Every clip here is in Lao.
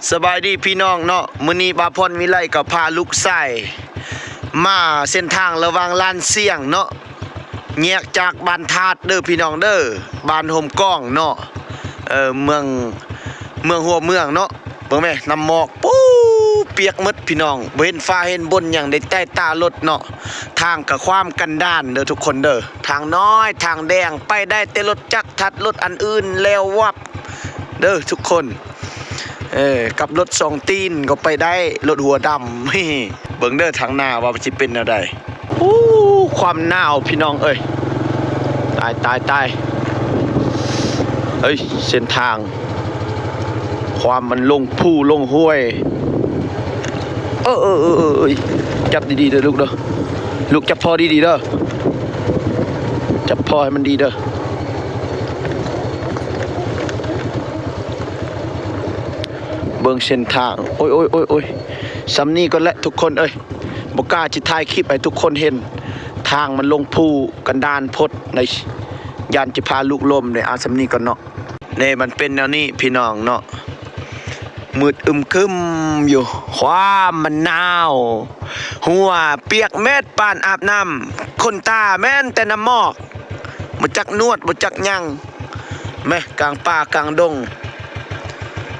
ສະບາຍດີພີ່ນ້ອງເນາະ, ມື້ນີ້ບ່າວພອນວິໄລກໍພາລູກຊາຍມາເສັ້ນທາງລະຫວ່າງລານຊຽງເນາະ, ແຍກຈາກບ້ານທາດເດີພີ່ນ້ອງເດີ, ບ້ານຮົ່ມກ້ອງເນາະ, ເອີ ເມືອງ ເມືອງຫົວເມືອງເນາະ. ເບິ່ງແມ້ ນ້ຳໝອກ ປູ ປຽກໝົດພີ່ນ້ອງ, ບໍ່ເຫັນຟ້າເຫັນບົນຫຍັງໃນໃຕ້ຕາລົດເນາະ. ທາງກະຄວາມກັນດານເດີທຸກຄົນເດີ, ທາງນ້ອຍ ທາງແດງ, ໄປໄດ້ແຕ່ລົດຈັກ ທັດລົດອັນອື່ນແລ້ວວັບເດີທຸກຄົນ. ເອີ ກັບລົດສອງຕີນກໍໄປໄດ້, ລົດຫົວດຳ. ເບິ່ງເດີທາງໜ້າວ່າມັນຊິເປັນແນວໃດ. ໂອ້ ຄວາມໜາວພີ່ນ້ອງເອີຍ, ຕາຍ ຕາຍ ຕາຍ. ເອີຍ ເສັ້ນທາງ ຄວາມມັນລົງພູລົງຫ້ວຍ. ເອີ ເອີ ເອີ ເອີ ເອີ ຈັບດີໆເດີລູກເດີ, ລູກຈັບພໍ່ດີໆເດີ, ຈັບພໍ່ໃຫ້ມັນດີເດີ. ເບິ່ງເສັ້ນທາງ ໂອ້ຍ ໂອ້ຍ ໂອ້ຍ ໂອ້ຍ, ສ່ຳນີ້ກ່ອນແຫຼະທຸກຄົນເອີຍ, ບໍ່ກ້າຊິຖ່າຍຄລິບໃຫ້ທຸກຄົນເຫັນ. ທາງມັນລົງພູກັນດານໂພດໃນ, ຢ້ານຈະພາລູກລົ້ມເດ້. ເອົາສ່ຳນີ້ກ່ອນເນາະ. ນີ້ມັນເປັນແນວນີ້ພີ່ນ້ອງເນາະ, ມືດອຶມຄຶມຢູ່, ຄວາມມັນໜາວ, ຫົວປຽກເໝັດປານອາບນ້ຳ, ຂົນຕາແມ່ນແຕ່ນ້ຳໝອກ, ບໍ່ຈັກນວດ ບໍ່ຈັກຫຍັງ. ແມ້ ກາງປ່າກາງດົງ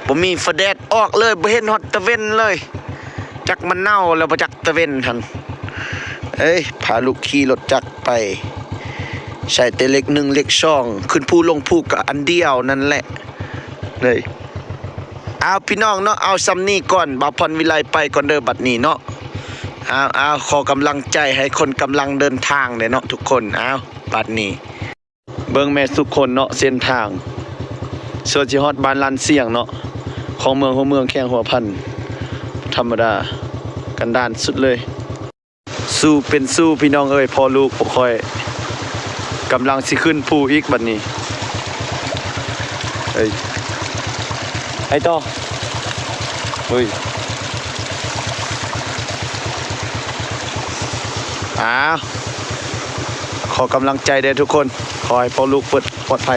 ບໍ່ມີຟ້າແດດອອກເລີຍ, ບໍ່ເຫັນຮອດຕາເວັນເລີຍ, ຈັກມັນເນົ່າແລ້ວບໍ່ຈັກຕາເວັນຫັ້ນ. ເອີຍ ພາລູກຂີ່ລົດຈັກໄປ, ໃຊ້ແຕ່ເລກໜຶ່ງເລກສອງ, ຂຶ້ນພູລົງພູກໍອັນດຽວນັ້ນແຫຼະເລີຍ. ເອົາ ພີ່ນ້ອງເນາະ, ເອົາສ່ຳນີ້ກ່ອນ, ບ່າວພອນວິໄລໄປກ່ອນເດີບັດນີ້ເນາະ. ເອົາ ເອົາ ຂໍກຳລັງໃຈໃຫ້ຄົນກຳລັງເດີນທາງແດ່ເນາະທຸກຄົນ. ເອົາ ບັດນີ້ ເບິ່ງແມ້ທຸກຄົນເນາະ, ເສັ້ນທາງສ່ວນຊິຮອດບ້ານລານຊຽງເນາະ, ຂອງເມືອງຫົວເມືອງ ແຂວງຫົວພັນ, ທຳມະດາ ກັນດານສຸດເລີຍ. ສູ້ເປັນສູ້ພີ່ນ້ອງເອີຍ, ພໍ່ລູກພວກຂ້ອຍກຳລັງຊິຂຶ້ນພູອີກບັດນີ້. ເອີຍ ໄປຕໍ່. ເຮີ້ຍ ອາ ຂໍກຳລັງໃຈເດີທຸກຄົນ, ຂໍໃຫ້ພໍ່ລູກເພິ່ນປອດໄພ.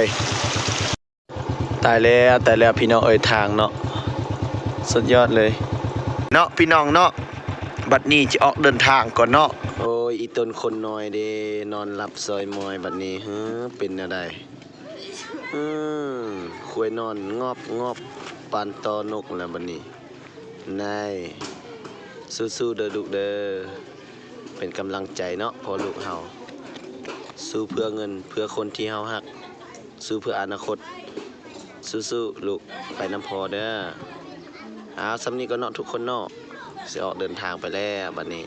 ຕາຍແລ້ວ ຕາຍແລ້ວ ພີ່ນ້ອງເອີຍ, ທາງເນາະ ສຸດຍອດເລີຍເນາະ ພີ່ນ້ອງເນາະ. ບັດນີ້ຈະອອກເດີນທາງກ່ອນເນາະ. ໂອ້ຍ ອີຕົນຄົນນ້ອຍເດ້ ນອນຫຼັບຊອຍມອຍບັດນີ້ ເຮີ ເປັນແນວໃດ? ອືມ ຄວາຍນອນງອບໆ ປານຕໍນົກແລ້ວບັດນີ້. ນາຍ ສູ້ໆເດີລູກເດີ, ເປັນກຳລັງໃຈເນາະພໍ່ລູກເຮົາ, ສູ້ເພື່ອເງິນ ເພື່ອຄົນທີ່ເຮົາຮັກ, ສູ້ເພື່ອອະນາຄົດ. ສູ້ໆລູກ, ໄປນຳພໍ່ເດີ. ເອົາ ສ່ຳນີ້ກ່ອນເນາະທຸກຄົນເນາະ, ຊິອອກເດີນທາງໄປແລ້ວບັດນີ້.